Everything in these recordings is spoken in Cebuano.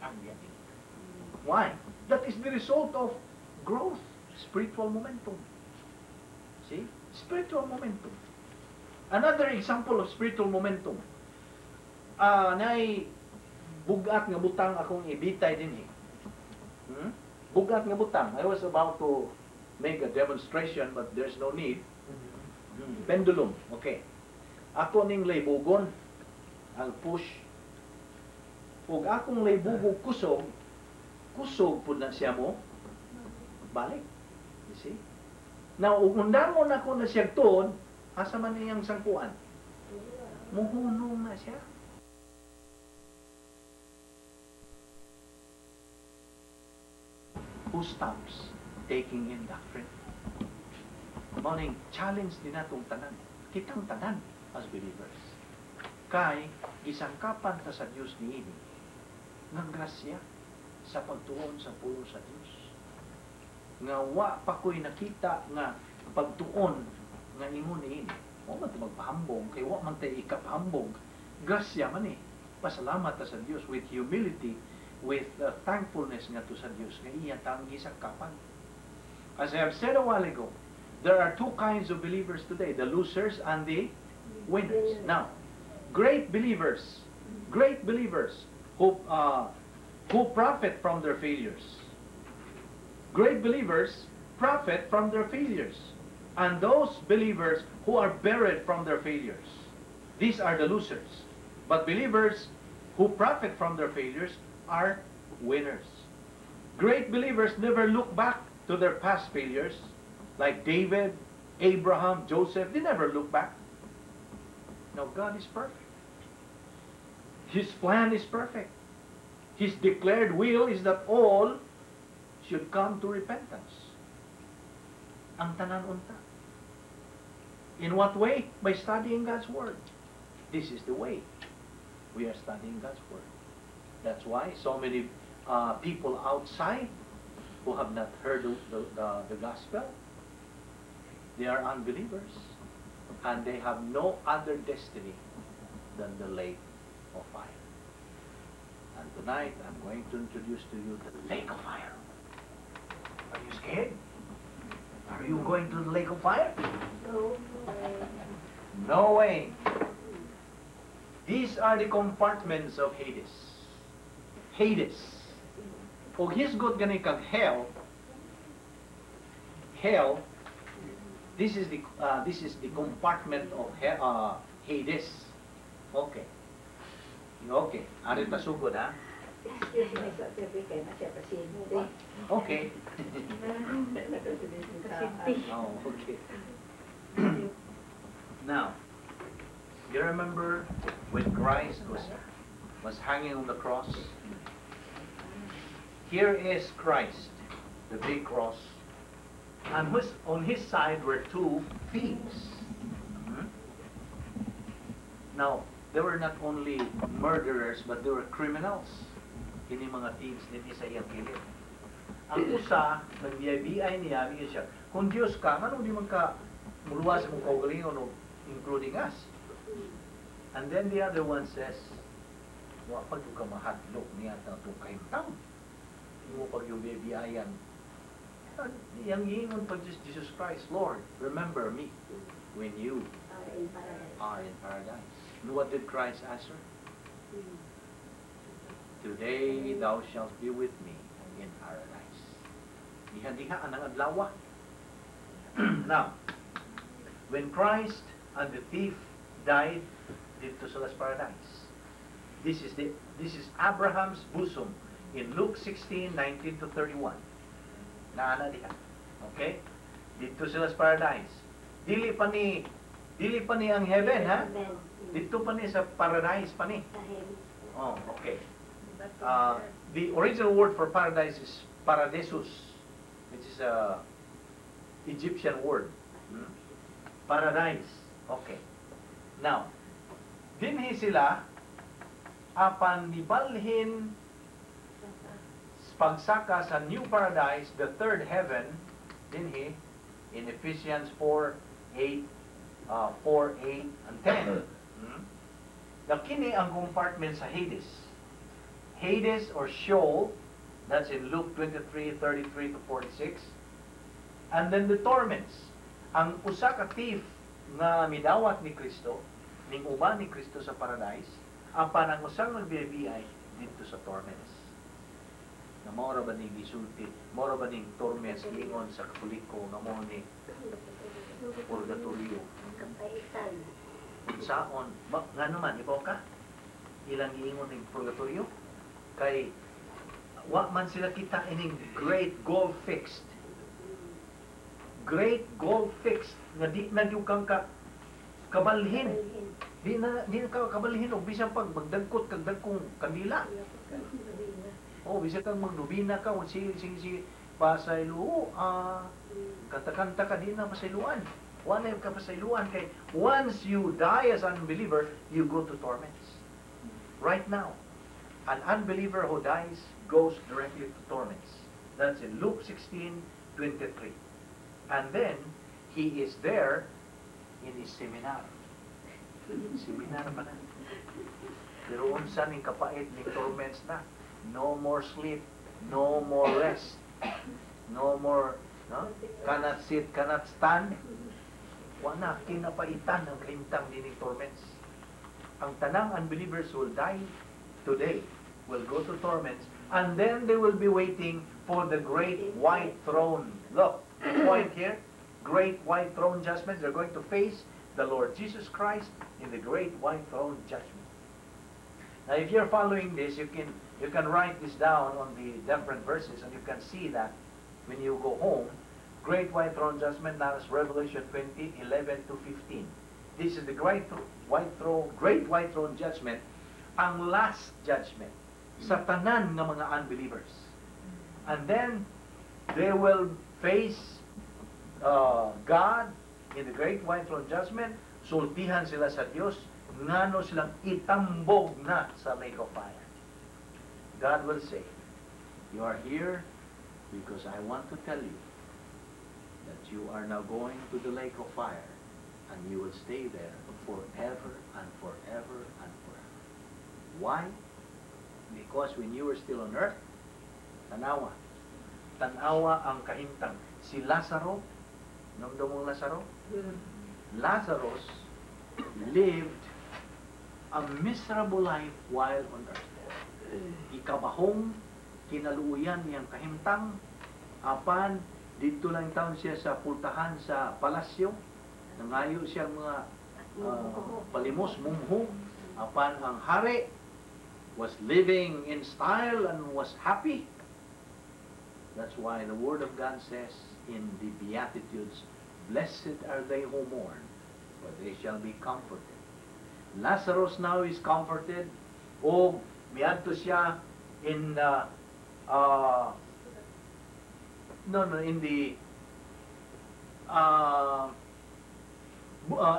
butang diya din. Why? That is the result of growth, spiritual momentum. See? Spiritual momentum. Another example of spiritual momentum. Naay bugat nga butang akong ibitay dinhi. Bugat nga butang. I was about to make a demonstration, but there's no need. Pendulum. Okay. Ako ning laybugon. I'll push. Ug akong laybugog kusog, kusog pud na siya mo balik. You see? Now, ug undangon ako na siya tuod, asa man niyang sangkuan? Muhunong na siya. Who stops taking in doctrine? Morning, challenge din natong tanan. Kitang tanan as believers. Kay, gisangkapan ta sa Dios niini ng grasya sa pagtuon sa pulong sa Dios. Nga wa pa ko'y nakita nga pagtuon nga ingon niini. Wa man ta magpahambog, kay wa man tay ikapahambog. Grasya man eh. Pasalamat ta sa Dios with humility, with thankfulness ngadto sa Dios nga iya tang gisangkapan. As I have said a while ago, there are two kinds of believers today, the losers and the winners. Now, great believers who profit from their failures. Great believers profit from their failures. And those believers who are buried from their failures, these are the losers. But believers who profit from their failures are winners. Great believers never look back to their past failures, like David, Abraham, Joseph. They never look back. Now, God is perfect. His plan is perfect. His declared will is that all should come to repentance. Ang tanan unta. In what way? By studying God's Word. This is the way. We are studying God's Word. That's why so many people outside who have not heard the gospel, they are unbelievers. And they have no other destiny than the lake of fire. And tonight, I'm going to introduce to you the lake of fire. Are you scared? Are you going to the lake of fire? No. No way. These are the compartments of Hades. Hades. Og hisgot gani kag hell, hell, this is the compartment of hell, Hades. Okay. Okay. Ari ta sugod ha. Excuse me, sir, kay na siya pasyente. Okay. Pasyente. Oh, okay. Now, you remember when Christ was hanging on the cross? Here is Christ, the big cross. And on his side were two thieves. Now, they were not only murderers, but they were criminals. Kini mga thieves dinhi sa iyang kilid. Ang usa, nagbiyay-biyay niya, niya siya, "Kung Diyos ka, nganong di man ka muluwas mong kaugalingon, including us?" And then the other one says, "Wa pa gyud ka mahadlok niya atong kahimtang. Imo pa gyung biyayan." Iyang giingon pag Jesus Christ, "Lord, remember me when you Are in paradise. Are in paradise." And what did Christ answer? "Today thou shalt be with me in paradise." Diha-diha anang adlaw. Now, when Christ and the thief died, didto sila sa paradise. This is Abraham's bosom in Luke 16:19 to 31. Naana diha. Okay? Didto sila sa paradise. Dili pa ni ang heaven, ha? Amen. Didto pa ni sa paradise pa ni. Sa Hades. Oh, okay. The original word for paradise is paradisus, which is a Egyptian word. Paradise. Okay. Now, dinhi sila apan nibalhin pagsaka sa new paradise, the third heaven, dinhi in Ephesians 4, 8, 4, 8, and 10. Now, kini ang compartment sa Hades. Hades or Sheol, that's in Luke 23, 33 to 46. And then the torments. Ang usa ka thief nga midawat ni Kristo, ning uban ni Kristo sa paradise, apan ang usang nagbiyay didto sa torments. Na mao ra ba ni gisulti, mao ra ba ning torments giingon sa Katoliko nga mao ni purgatorio? Kapaitan. Unsaon ba ngano man ibaw ka ilang giingon ning purgatorio? Kay wa man sila kita ining great goal fixed, great goal fixed nga di na gyud kang ka kabalhin, di na ka kabalhin og bisan pag magdagkot kag dagkong kandila. Oh, bisan kang magnobina ka, sige sige sige, pasaylo, ah, kanta-kanta ka, di na pasayloan. Wala yung kapasayloan kay once you die as an unbeliever, you go to torments. Right now, an unbeliever who dies goes directly to torments. That's in Luke 16:23. And then, he is there in his seminar. Seminar pa na. Pero unsa ning kapait ning torments na? No more sleep, no more rest, no more, no? Cannot sit, cannot stand. Wala, kinapaitan ang kahimtang dining torments. Ang tanang unbelievers will die today, will go to torments, and then they will be waiting for the great white throne. Look, the point here, great white throne judgment. They're going to face the Lord Jesus Christ in the great white throne judgment. Now, if you're following this, you can write this down on the different verses, and you can see that when you go home. Great white throne judgment, that is Revelation 20, 11 to 15. This is the great white throne judgment, ang last judgment sa tanan nga mga unbelievers. And then they will face God in the great white throne judgment. Sultihan sila sa Dios ngano silang itambog na sa lake of fire. God will say, "You are here because I want to tell you that you are now going to the lake of fire and you will stay there forever and forever and forever. Why? Because when you were still on earth," tanawa, tanawa ang kahimtang. Si Lazaro, namdam mong Lazaro? Lazarus lived a miserable life while on earth. Ikabahong, kinaluoyan niyang kahimtang, apan didto lang taon siya sa pultahan sa palasyo, nangayo siya mga palimos, mumho, apan ang hari was living in style and was happy. That's why the Word of God says in the Beatitudes, "Blessed are they who mourn, for they shall be comforted." Lazarus now is comforted. O miadto siya in no, in the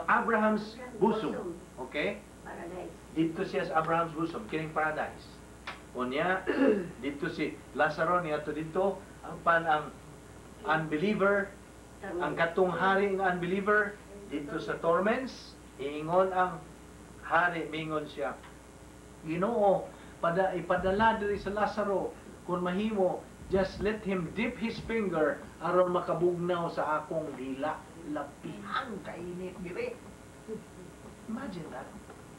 Abraham's bosom. Okay? Paradise. Didto siya sa Abraham's bosom, kining paradise. Unya, didto si Lazaro niadto didto, ang pan ang unbeliever, ang katong hari ng unbeliever, didto sa torments, iingon ang hari, mingon siya, "Ginoo, ipadala diri sa Lazaro, kung mahimo, just let him dip his finger aron makabugnaw sa akong dila. Lapihan kainit diri." Imagine that.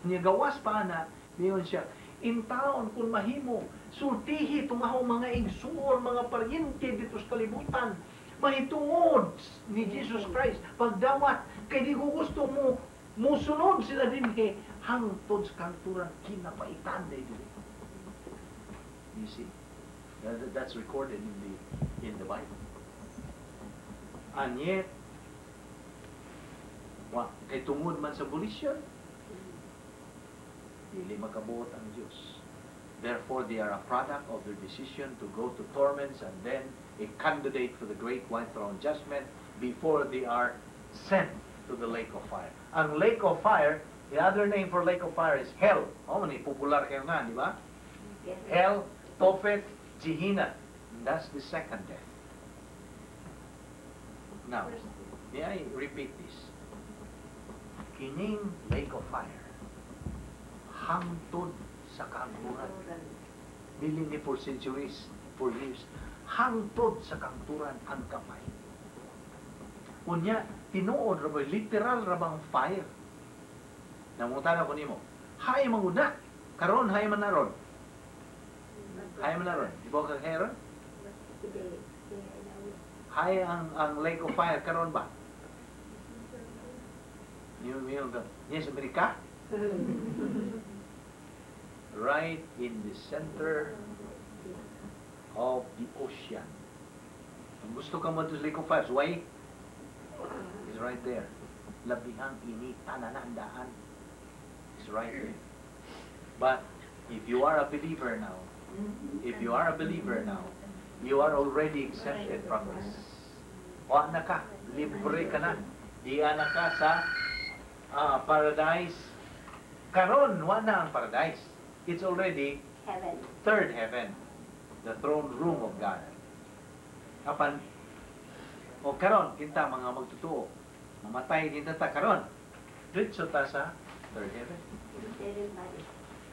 Niya gawas pa na, mingon siya, "In taon kung mahimo, sultihi itong akong mga igsuon, mga paryente didto sa kalibutan, mahitungod ni Jesus Christ, pagdawat, kay di ko gusto mo, musunod sila dinhi, hangtod sa kahangturan, kinapaitan day diri." You see? That's recorded in the Bible. And yet, wa, kay tungod man sa volition, dili makabuot ang Diyos. Therefore, they are a product of their decision to go to torments and then a candidate for the great white throne judgment before they are sent to the lake of fire. Ang lake of fire, the other name for lake of fire is hell. Oh, man, popular kayo nga, di ba? Yes. Hell, Tophet, Gehenna. That's the second death. Now, may I repeat this? Kining lake of fire, hangtod sa kahangturan. Dili ni for centuries, for years. Hangtod sa kangturan ang kamay. Unya, tinuod ra ba, literal ra bang fire? Nangutana ko nimo. Hay man gud na. Karon hay man na ron. Hay man na ron. Di ba ka ron? Hay ang lake of fire karon ba? Yung ka. Yes, Amerika? Right in the center of the ocean. Kung gusto ka mo sa lake of fire, why? It's right there. Labihang inita na daan. It's right there. But if you are a believer now, if you are a believer now, you are already exempted from this. Wa na ka, libre ka na. Diya na ka sa paradise. Karon, wa na ang paradise. It's already Heaven. Third heaven, the throne room of God. Apan, o karon, kinta mga magtotoo, mamatay kinta ta karon, diretso ta sa third heaven. Interim body.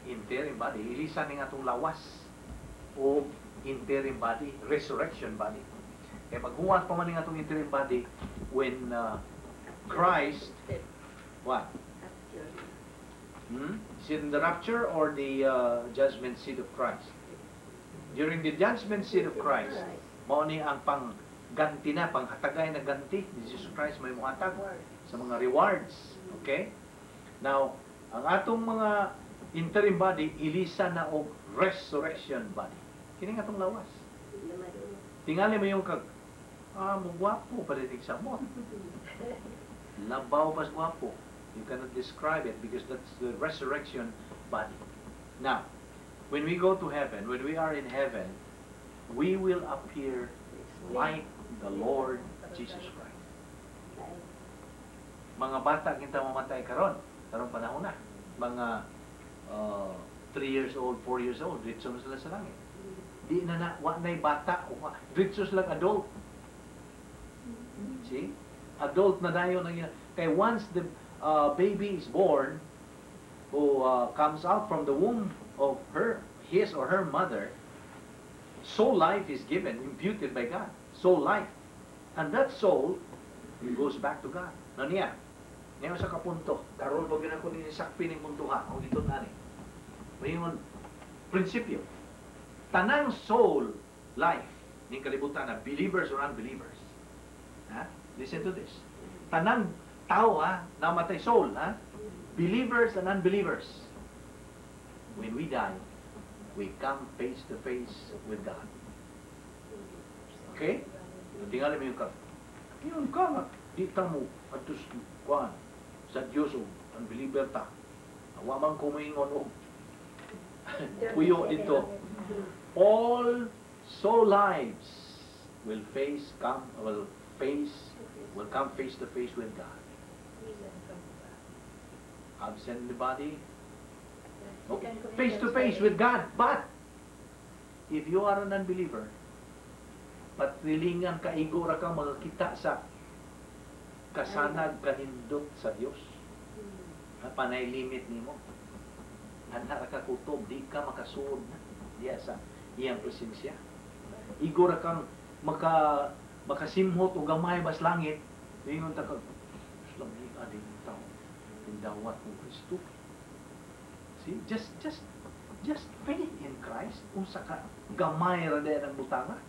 Interim body, ilisan ning atong lawas o interim body, resurrection body. Kaya maghuwat pa man ning atong interim body when Christ, what? Rapture. Is it in the rapture or the judgment seat of Christ? During the judgment seat of Christ, mao ni ang pang ganti na, panghatagay na ganti ni Jesus Christ may muhatag sa mga rewards. Okay? Now, ang atong mga interim body, ilisa na og resurrection body. Kini nga atong lawas. Tingali mo yung kag, mo gwapo pa rin sa mo. Labaw pas gwapo. You cannot describe it because that's the resurrection body. Now, when we go to heaven, when we are in heaven, we will appear like the Lord Jesus Christ. Mga bata kinta mamatay karon, karong panahon na. Mga 3 years old, 4 years old, diretso na sila sa langit. Di na na, wa na'y bata, diretso sila adult. See? Adult na dayon ang ina. Kay once the baby is born, who comes out from the womb of her, his or her mother, soul life is given, imputed by God. Soul life. And that soul goes back to God. Na niya, niya sa kapunto, karon pag ko ni sakpi ning punto ha, o ito na ni. Mayon, prinsipyo. Tanang soul life ning kalibutan na believers or unbelievers. Ha? Listen to this. Tanang tao ha, namatay soul ha, believers and unbelievers. When we die, we come face to face with God. Okay? Tingali mo yung ka. Yun ka nga. Di ta mo adtos kuan sa Dios o unbeliever ta. Wa man ko moingon og puyo dito. All soul lives will come face to face with God. Absent in the body. Okay. Face to face with God. But if you are an unbeliever, patrilingan ka igo ra kang makakita sa kasanag kanindot sa Dios. Ha, panay limit nimo. Ana ra ka kutob, di ka makasuod na diya sa iyang presensya. Igo ra kang makasimhot og gamay bas langit, ingon ta ka lami ading tao tindawat ng Kristo. See, just faith in Christ, unsa ka gamay ra diay ang butanga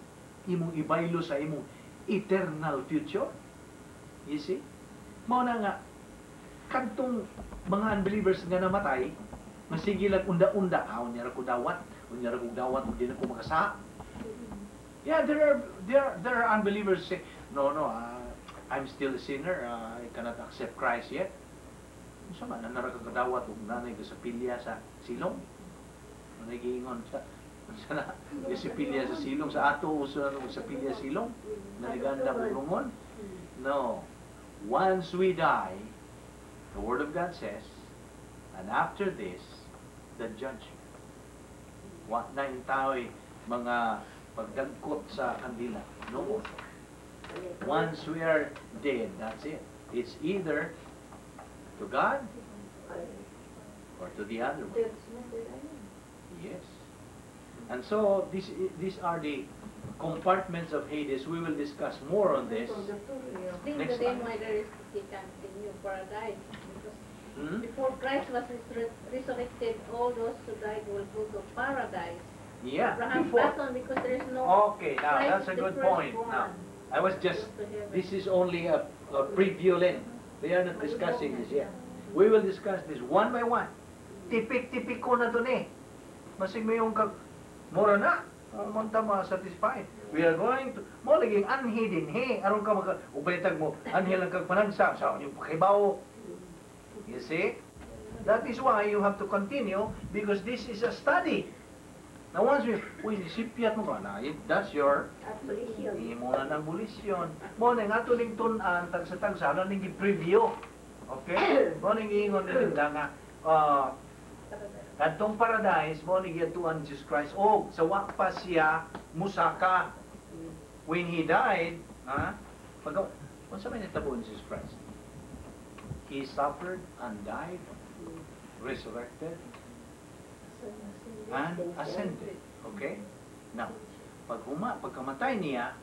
imong ibaylo sa imong eternal future. You see? Mao na nga kadtong mga unbelievers nga namatay, masige lang unda-unda, ah, unya ra ko dawat, unya ra ko dawat, ug di na ko makasala. Yeah, there are unbelievers who say, No, I'm still a sinner. I cannot accept Christ yet." Unsa man naa ra ka kadawat ug nanay ka sa pilya sa silong? Nanay giingon sa unsa na sa pilya sa silong sa ato, uso na sa pilya silong naliganda bulungon. No. Once we die, the Word of God says, and after this, the judgment. Wa na intaoy mga pagdagkot sa kandila. No more. Once we are dead, that's it. It's either to God or to the other one. Yes. And so, these are the compartments of Hades. We will discuss more on this. Explain Next to them time. why there is the new paradise. Because before Christ was resurrected, all those who died will go to paradise. Yeah, Abraham before. passed on because there is no Okay, now Christ that's a is the good point. firstborn. Now, I was just, Goes to heaven. This is only a preview lang. We are not discussing this yet. We will discuss this one by one. Tipik-tipik ko na to ni. Masig mo yung kag, mura na. Ang ta ma-satisfied. We are going to, mao laging anhi dinhi. Aron ka maka, ubaytag mo, anhi lang kag panagsa, sa inyong pakibaw. You see? That is why you have to continue because this is a study. Now once we, uy, sipyat mo ka na, that's your Abolition. Imo na ng bulisyon. Mao na nga tuling tun-an, tagsa-tagsa, ano ning gi-preview. Okay? Mao ning giingon nila nga, kadtong paradise, mao ni giadtuan Jesus Christ. O, sa wa pa siya musaka. When He died, ha? Pag, unsa may nitabo ni Jesus Christ? He suffered and died, resurrected, and ascended. Okay? Now, pag huma, pagkamatay niya,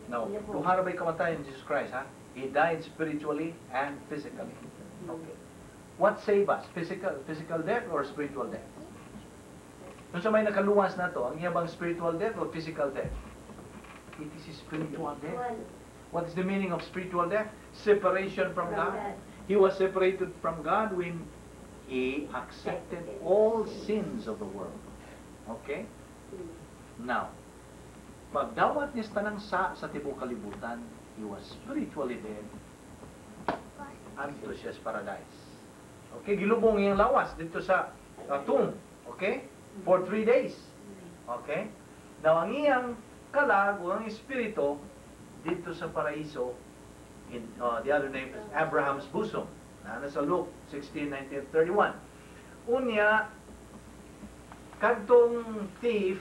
now, duha ra ba'y kamatay ni Jesus Christ, ha? He died spiritually and physically. Okay. What save us? Physical death or spiritual death? Kung sa may nakaluwas na to, ang iya bang spiritual death or physical death? It is spiritual death. What is the meaning of spiritual death? Separation from From God. God. He was separated from God when He accepted all sins of the world. Okay? Now, pagdawat niya sa tanang sa tibuok kalibutan, He was spiritually dead adto siya sa paradise. Okay, gilubong iyang lawas didto sa tomb. Okay? For 3 days. Okay? Now, ang iyang kalag o ang espiritu didto sa paraiso, in the other name is Abraham's bosom. Na nasa Luke 16, 19, 31. Unya, kadtong thief,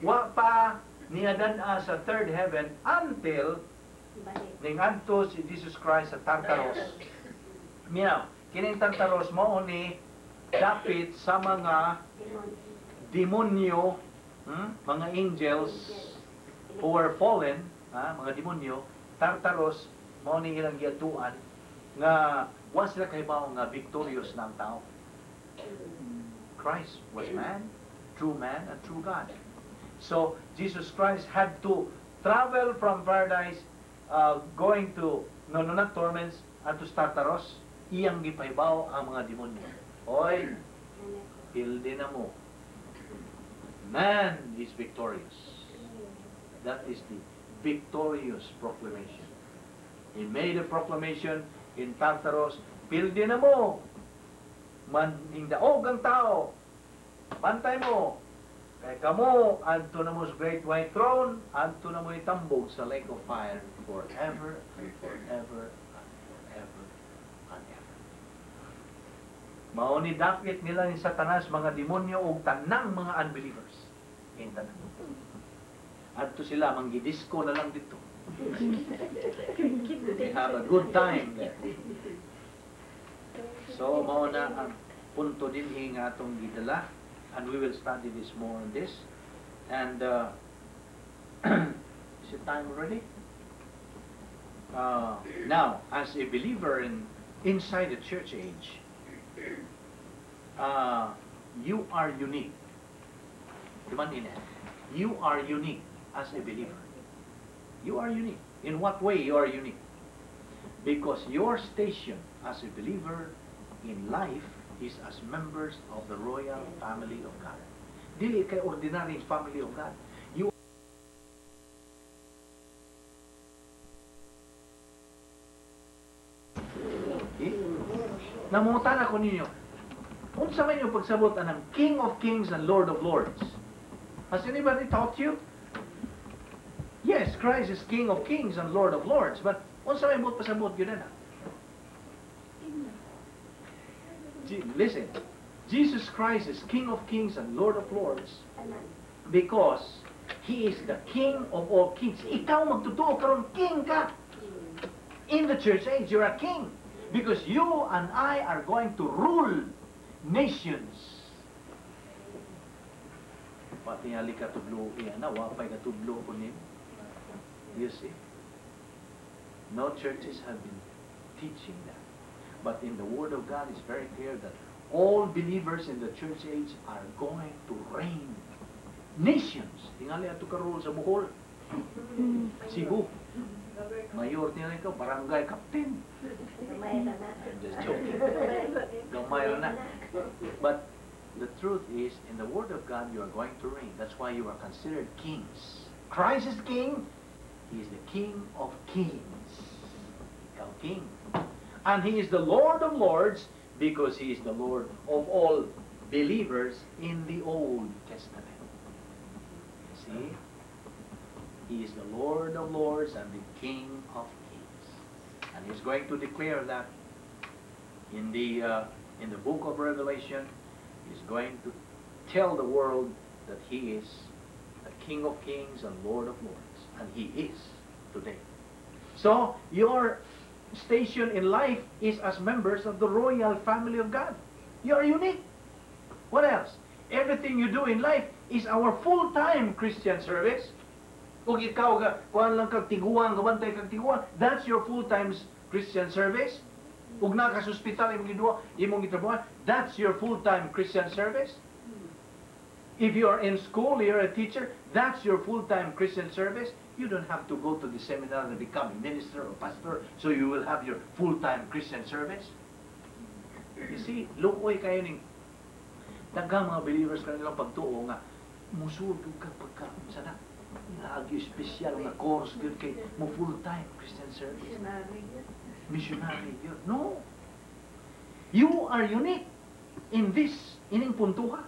wa pa niya dad-a sa third heaven until Balik. Ningadto si Jesus Christ sa Tartaros. Minaw, kining Tartaros mao ni dapit sa mga demonyo, mga angels who were fallen, ha, mga demonyo, Tartaros mao ni ilang giadtuan nga wa sila kahibaw nga victorious na ang tao. Christ was man, true man and true God. So Jesus Christ had to travel from paradise going to no, not torments, adto sa Tartaros, iyang gipahibaw ang mga demonyo. Oy, pildi na mo. Man is victorious. That is the victorious proclamation. He made a proclamation in Tartarus, pildi na mo. Man, daog ang tao. Bantay mo. Kay kamo, adto na mo sa great white throne, adto na mo itambog sa lake of fire forever and forever and forever and ever. Mao ni dapit nila ni Satanas, mga demonyo ug tanang mga unbelievers. In tanan. Adto sila manggidisco na lang didto. They have a good time there. So mao na ang punto dinhi nga atong gidala and we will study this more on this. And is it time already? Now, as a believer in inside the church age, you are unique. Di ba, Nina? You are unique as a believer. You are unique. In what way you are unique? Because your station as a believer in life is as members of the royal family of God. Dili kay ordinary family of God. You Okay? Nangutan ko ninyo, unsa man yung pagsabot anang King of Kings and Lord of Lords? Has anybody taught you? Yes, Christ is King of Kings and Lord of Lords, but unsa may buot pasabot gyud na? Listen, Jesus Christ is King of Kings and Lord of Lords because He is the King of all kings. Ikaw magtotoo karon king ka. In the church age, you're a king. Because you and I are going to rule nations. Wa tingali katudlo iya na, wa pa'y katudlo ko nimo. You see? No churches have been teaching that. But in the Word of God, it's very clear that all believers in the church age are going to reign. Nations. Tingali ato karon sa Bohol. Cebu. Mayor tingali ka, barangay captain. Gamay ra na. I'm just joking. Gamay ra na. But the truth is, in the Word of God, you are going to reign. That's why you are considered kings. Christ is king. He is the King of kings. Ikaw king. And He is the Lord of lords because He is the Lord of all believers in the Old Testament. You see? He is the Lord of lords and the King of kings. And He's going to declare that in the book of Revelation. He's going to tell the world that He is the King of kings and Lord of lords. And He is today. So, your station in life is as members of the royal family of God. You are unique. What else? Everything you do in life is our full-time Christian service. Kung ikaw, ga, kuan lang kag tiguang, gabantay kag tiguang, that's your full-time Christian service. Ug naa ka sa ospital imong giduwa, imong gitrabaho, that's your full-time Christian service. If you are in school, you're a teacher, that's your full-time Christian service. You don't have to go to the seminar and become a minister or pastor so you will have your full-time Christian service. You see, luoy kayo ning daghang mga believers kanilang pagtuo nga musulod ka pagka sa na lagi espesyal nga course gyud kay mo full-time Christian service. Missionary yun. Missionary yun. No. You are unique in this, ining puntuha.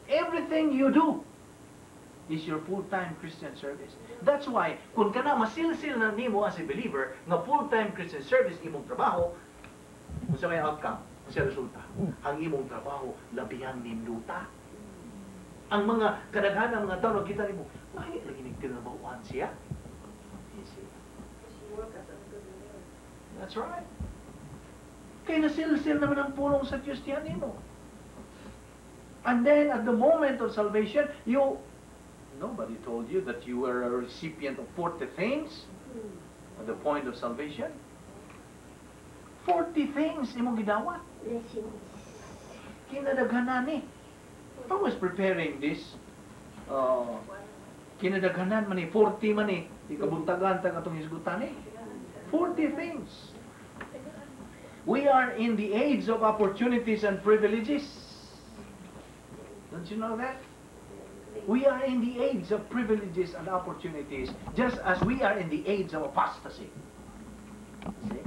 Everything you do is your full-time Christian service. That's why, kung kana masilsil na nimo as a believer, nga full-time Christian service imong trabaho, unsa may outcome? Unsa resulta? Ang imong trabaho labihan ninduta. Ang mga kadaghanan mga tao nakita nimo, ay lagi nagtrabahoan siya. You see? Because you work as unto the Lord. That's right. Kay nasilsil naman ang pulong sa Diyos diyan nimo. And then at the moment of salvation, you nobody told you that you were a recipient of 40 things at the point of salvation. 40 things imong gidawat. Blessings. Kinadaghanan ni. I was preparing this. Kinadaghanan man ni, 40 man ni. Ikabuntagan ta atong hisgutan eh. 40 things. We are in the age of opportunities and privileges. Don't you know that? We are in the age of privileges and opportunities, just as we are in the age of apostasy. See?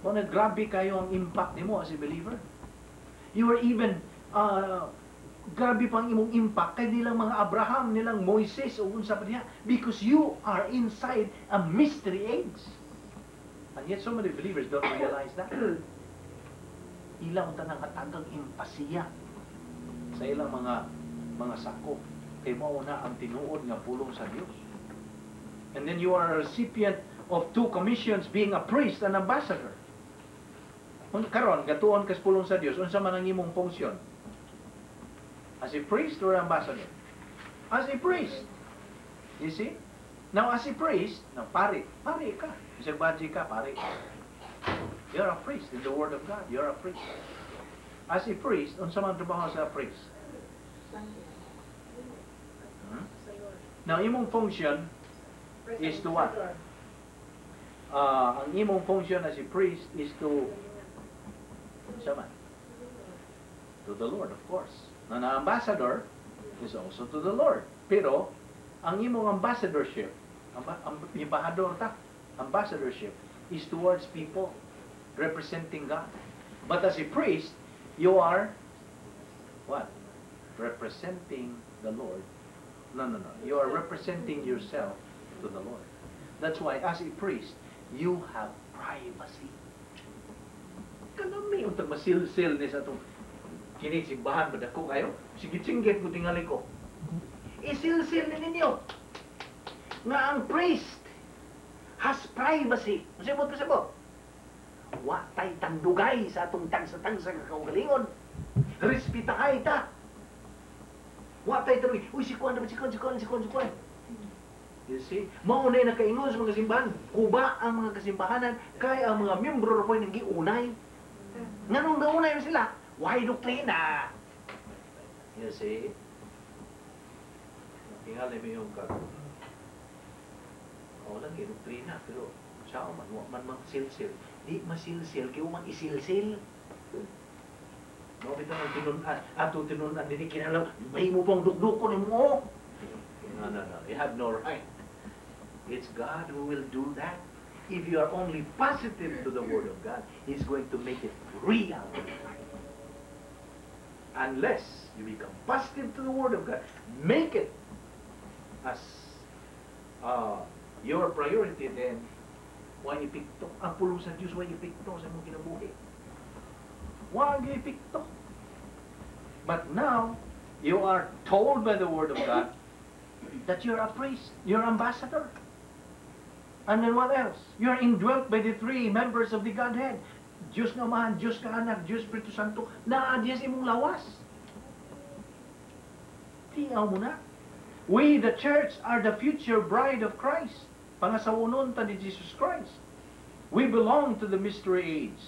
Kung grabe kayo ang impact nimo as a believer. You are even, grabe pang imong impact kay nilang mga Abraham, nilang Moises, o unsa pa diha, because you are inside a mystery age. And yet so many believers don't realize that. Ilang tanang hatagang impasiya sa ilang mga sako kay mao na ang tinuod nga pulong sa Dios. And then you are a recipient of two commissions, being a priest and ambassador. Kung karon gatuon kas pulong sa Dios, unsa man ang imong funksyon? As a priest or ambassador? As a priest. You see? Now, as a priest, now, pari, pari ka. Bisag baji ka, pari. You're a priest in the Word of God. You're a priest. As a priest, unsa man trabaho sa priest? Sa Lord. Now, imong function is to what? Ang imong function as a priest is to unsa man? To the Lord, of course. Now, the ambassador is also to the Lord. Pero, ang imong ambassadorship, embahador ta, ambassadorship is towards people, representing God. But as a priest, you are what? Representing the Lord. No. You are representing yourself to the Lord. That's why, as a priest, you have privacy. Kanami untag masilsil ni sa atong kini simbahan ba dako kayo? Sige, singgit ko tingali ko. Isilsil ni ninyo nga ang priest has privacy. Masibot pa sabot. Wa tay tandugay sa atong tagsa-tagsa ka kaugalingon. Respetahay ta. Wa tay taroy, uy, si Kuan, si Kuan, si Kuan, si Kuan, si Kuan. You see? Mao na nakaingon sa mga simbahan. Kuba ang mga kasimbahanan kay ang mga miyembro ra po'y nanggiunay. Nganong gaunay man sila? Why doktrina? You see? Tingali mo yung kag. O lang doktrina, pero siya man, wa man mang silsil. Di masilsil, kay man isilsil. No, bitaw ang tinun-an, atong tinun-an dinhi kinahanglan mahimo pang dukdukon nimo. No, no, no. You have no right. It's God who will do that. If you are only positive to the Word of God, He's going to make it real. Unless you become positive to the Word of God, make it as your priority, then why epekto? Ang pulong sa Diyos, why epekto sa imong kinabuhi? Why epekto? But now, you are told by the Word of God that you're a priest, you're ambassador. And then what else? You're indwelt by the three members of the Godhead. Diyos nga Amahan, Diyos nga Anak, Diyos Espiritu Santo, naa diya sa imong lawas. Tiaw mo na. We, the church, are the future bride of Christ. Pangasawonon ta ni Jesus Christ. We belong to the mystery age.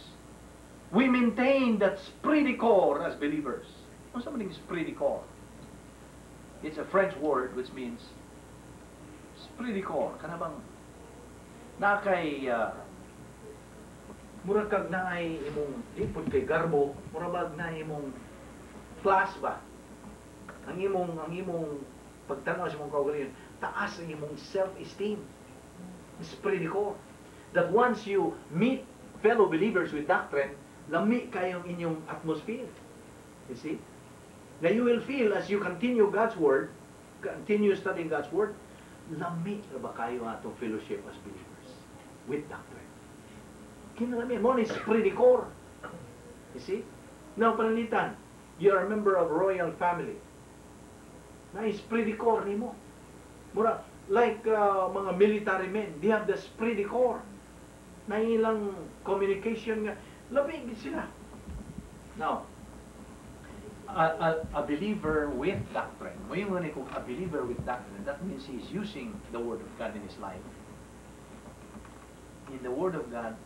We maintain that esprit de corps as believers. Ano sa maning esprit de corps? It's a French word which means esprit de corps. Kana bang na kay mura kag naay imong di pud kay garbo, mura bag na imong class ba? Ang imong pagtan-aw sa imong kaugalingon, taas ang imong self-esteem. Esprit de corps. That once you meet fellow believers with doctrine, lami kayong inyong atmosphere. You see? Now you will feel as you continue God's Word, continue studying God's Word, lami na ba kayo atong fellowship as believers with doctrine? Kinalami, mao ni esprit de corps. You see? Now, pananglitan, you are a member of royal family. Na esprit de corps nimo. Mura, like mga military men, they have the esprit de corps. Na ilang communication nga, labi gid sila. Now, a believer with doctrine, mo yung kung a believer with doctrine, that means he is using the Word of God in his life. In the Word of God,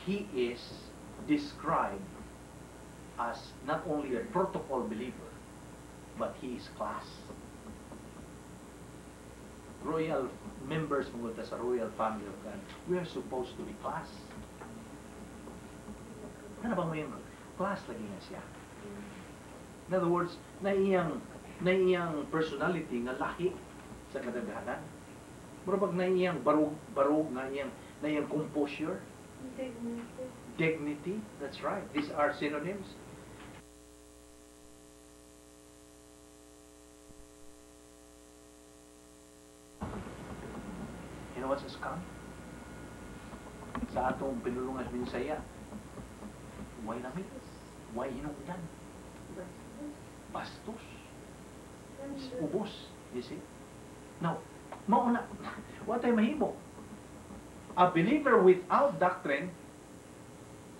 he is described as not only a protocol believer, but he is class. Royal members mo sa royal family of God, we are supposed to be class. Ano ba mo yung class lagi nga siya? In other words, na iyang personality nga lahi sa kadaghanan. Mura bag na iyang barug barug nga iyang na iyang composure, Dignity. Dignity. That's right. These are synonyms. You know what's a scum? Sa atong pinulungan sa Binsaya, way lami, way hinungdan, bastos, ubos, you see? Now, mauna, wa tay mahimo. A believer without doctrine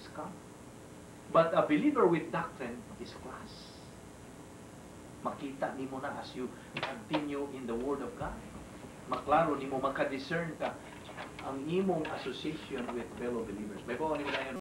is scum. But a believer with doctrine is class. Makita nimo na as you continue in the Word of God. Maklaro nimo, maka-discern ka ang imong association with fellow believers. May po nimo na.